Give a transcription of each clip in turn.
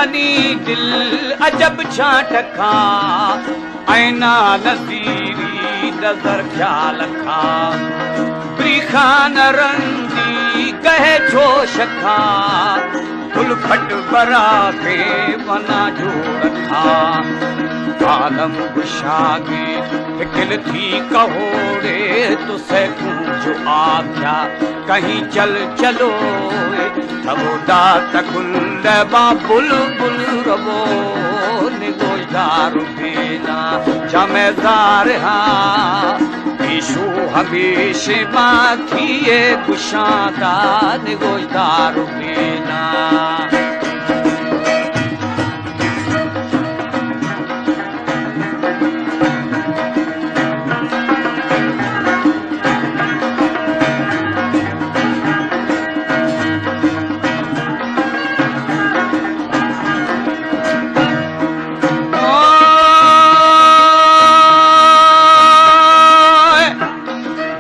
منی دل عجب چانٹکا، عینا نظیری نظر خیالکا، بریخان رندی گہ چوشکا، گل پھٹ برا کے منا جوڑکا، عالم گشاگے پکل تھی کہوڑے تو سیکوں جو آکھیا کہیں چل چلو، تھو دات گل با بلبل ربو، نگوشدار بینا چمے زار ہاں، پیشو ہمیش ما تھیے گشاں دا، نگوشدار بینا۔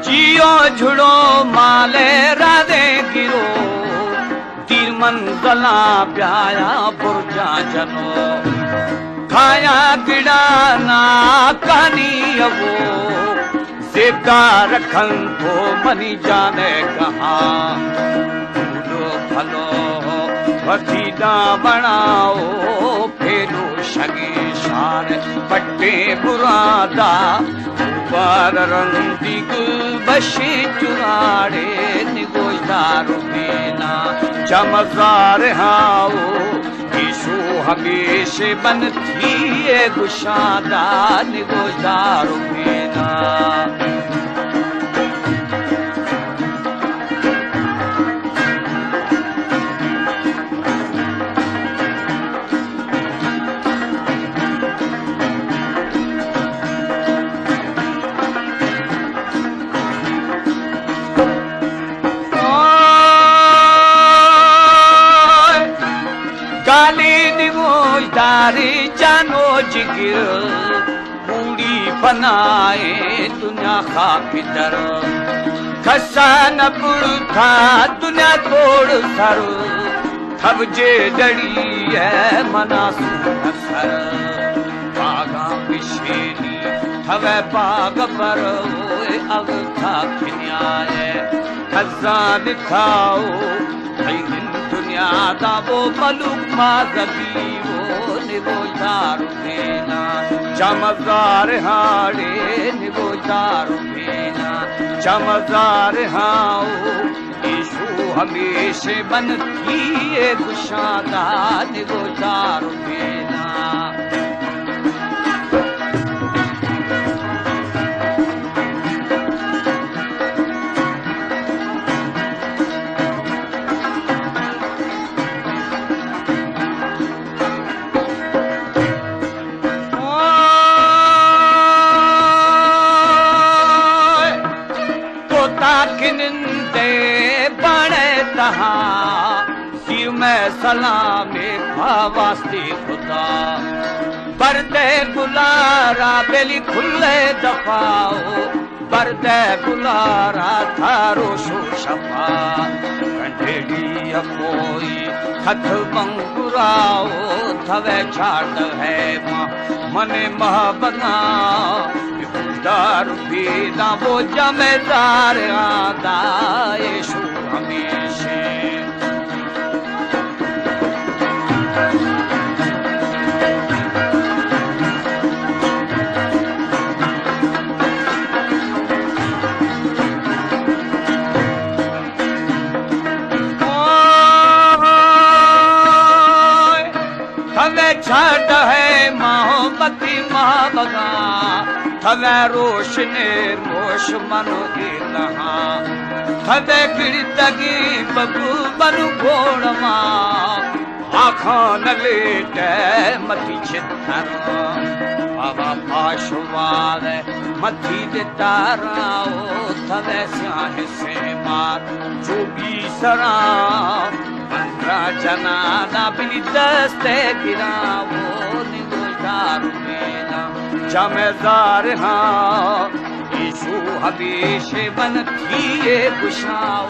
جیو جھڑو مالے رادے گرو، تیر منزلاں بیایا برجاں جنو، کھایا گڑا نا کانی ابو، زیبدار کھن تو منی جانے کہاں، پھولو پھلو وتی دامناؤ، پھیلو شگی شار پٹے برادا، بار رندی گل بشی چراڑے، نگوشدار بینا چمزار ہاؤ، پیشو ہمیش بن تھیے گشادا، نگوشدار بینا۔ گالی نگوشداری جانو جگر، بوڑی پنائے دنیا خاک در، کسا نہ بڑتا دنیا توڑ سر، تھو جے ڈڑی ہے منا سون سر، باغاں بشینی تھوے باغ پر، اوئے اگ تھا کنیائے خزان تھاؤ، تئی دنیا دا وہ ملوک ما زدی وہ، نگوشدار دینا چمزار ہاڑے، نگوشدار دینا چمزار ہاؤ، ایشو ہمیش بن تھیے گشاں دا، نگوشدار دینا۔ تو تاک نندے بڑے تہا، سیر میں سلام پا واسطے خدا، بردے گلارا بلی کھلے دفاؤ، بردے گلارا تھا روش و شپا، کنڈیڑی کوئی خط بنگراؤ، تھوے چھاٹ ہے ماں من ماں بنا، دار بیداں بو جمع دار آدائے شو ہمیشے۔ تھوے چھاٹ ہے محبتی ماں بگا، تھوے روشنے موش منو ایلہاں، تھوے گڑتگی بگو بنو گوڑواں، آخان لیٹے متی چھتر، بابا پاشوال متی دتارا، او تھوے سیاہ سے مار چوبی سرا، پندرہ جنانا بلی دست گرا، او نگوشدار مینا چمزار ہاں، ایشو ہمیش بن تھیے گشاؤ،